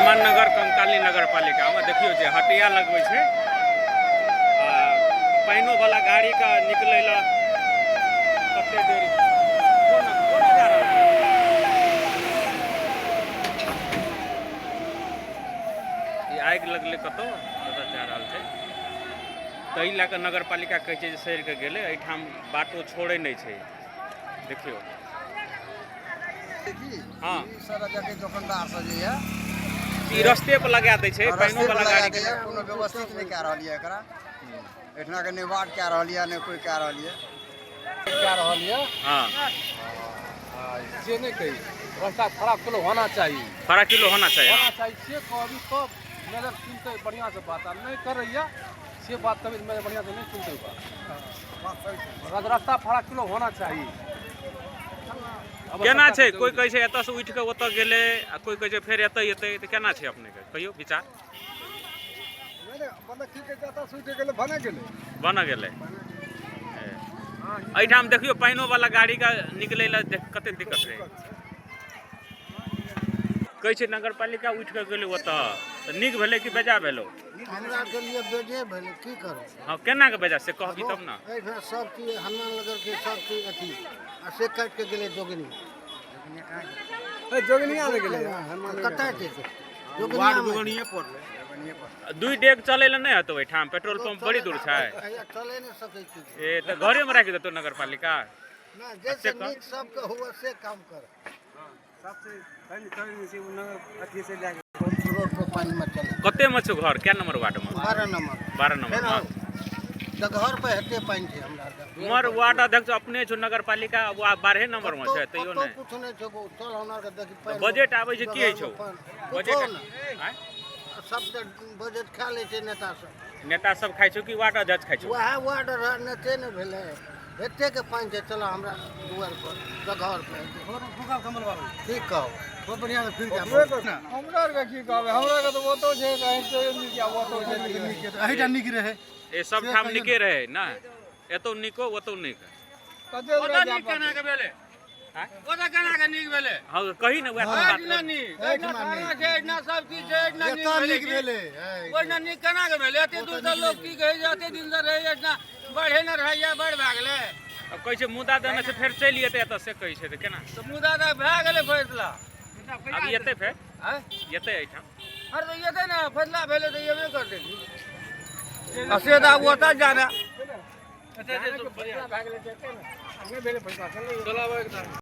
हनुमाननगर कंकाली नगर पालिकामे देखियौ जे हटिया लगबै छै आ पानिओ वाला गाड़ीके निकलै लए कते देरी कोना कोना जा रहल छै? ई आगि लगलै कतौ कतऽ जा रहल छै। ताहि लए कऽ नगर पालिका कहै छै जे सड़ि कऽ गेलै। एहिठाम बाटो छोड़ै नहि छै। देखियौ। हँ, ई सड़क के दोकानदार सब जे यऽ ई रस्ते पर लगा दै छै पानिओ रस्ते पर वाला लगा गाड़ी के। दैया, कोनो व्यवस्थित नहि कए रहल यऽ एकरा। एहिठिना के नहि वार्ड कए रहल यऽ, नहि कोइ कए रहल यऽ। कए रहल यऽ। से नहि कही, रास्ता खराब किलो होना चाही। 12 किलो होना चाही। होना चाही से कहबी तब मेजर सुनतै बढ़िआँ से बात। आ नहि करैया से बात कभी मेजर बढ़िआँ से नहि सुनतै बात। रास्ता फराक किलो होना चाही। केना छै? कोइ कहै छै एतऽसँ उठि कऽ ओतऽ गेलै आ कोइ कहै छै फेर एतऽ एतै, तऽ केना छै अपनेके कहियौ विचार? मतलब की कहै छै, एतऽ उठि गेलै, बने गेलै। बन गेलै। एहिठाम देखियौ पानिओ वाला गाड़ीके निकलै लए देख कते दिक्कत रहै। कहै छै नगर पालिका उठि कऽ गेलै ओतऽ, तऽ नीक भेलै कि बेजा भेलै? हमरा के लिए बेजे भेलै, की करू? हँ, केना के बेजा से कहबी तब ने। एहिठाम सब चीज हनुमान नगर के सब चीज अथी आ से काटि के गेलै जोगनी। जोगनिया लग गेलै। कतऽ छै जोगनिया? दुई डेग चलै लए नहि हेतौ एहिठाम, पेट्रोल पंप बड़ी दूर छै। चलै नहि सकै छी। ए तऽ घरेमे राखि देतौ नगर पालिका। नहि, जैसे नीक सबके हुए से काम कर। रोड पर पानी में चले। कते मे छौ घर? कै नंबर वार्ड में? 12 नंबर। 12 नंबर। फेर तऽ घर पर हेते पानि छै हमरा आरके। उमर वार्ड अध्यक्ष अपने छौ नगर पालिका 12 नंबर में छै, तैयो कतौ नहि कुछ नहि छै। चल हमरा आरके देखी पानि। बजट आबै छै की होइ छौ? बजट आँय? सब तऽ बजट खा लै छै नेता सब। नेता सब खाइ छौ कि वार्ड अध्यक्ष खाइ छौ? वएह वार्ड नेते नहि भेलै। एते के पानि छै, चल हमरा दुआर पर तऽ घर पर ठीक कहू, बहुत बढ़िआँ से फिर। हमरा आरके की कहबै, हमरा आरके तऽ ओतौ छै नीक, ओतौ छै नीक। एहिटा नीक रहै। ए सब ठाम नीके रहै ने, एतौ नीको ओतौ नीक। कते दूर जाय पड़तै? आँय? ओतऽ केना के नीक भेलै? हँ, कही ने वएह तऽ बात। एहिना नीक, एहिना खाना छै, एहिना सब चीज छै, एहिना नीक एतऽ भेलै नीक की? भेलै। ओहिना नीक केना के भेलै? एते दूर से लोक की कहै छै, एते दिन से रहै, एहिना बढ़े ने रहैया, बड़ भए गेलै। अब कहै छै मुदा देने छै, फेर चलि एतै एतऽ से कहै छै, तऽ केना? तऽ मुदा तऽ भए गेलै फैसला। आब एतै फेर? आँय? एतै एहिठाम? अरे तऽ एतै ने, फैसला भेलै तऽ एबे करतै की। आ से तऽ आब ओतऽ जाना। चलाबै।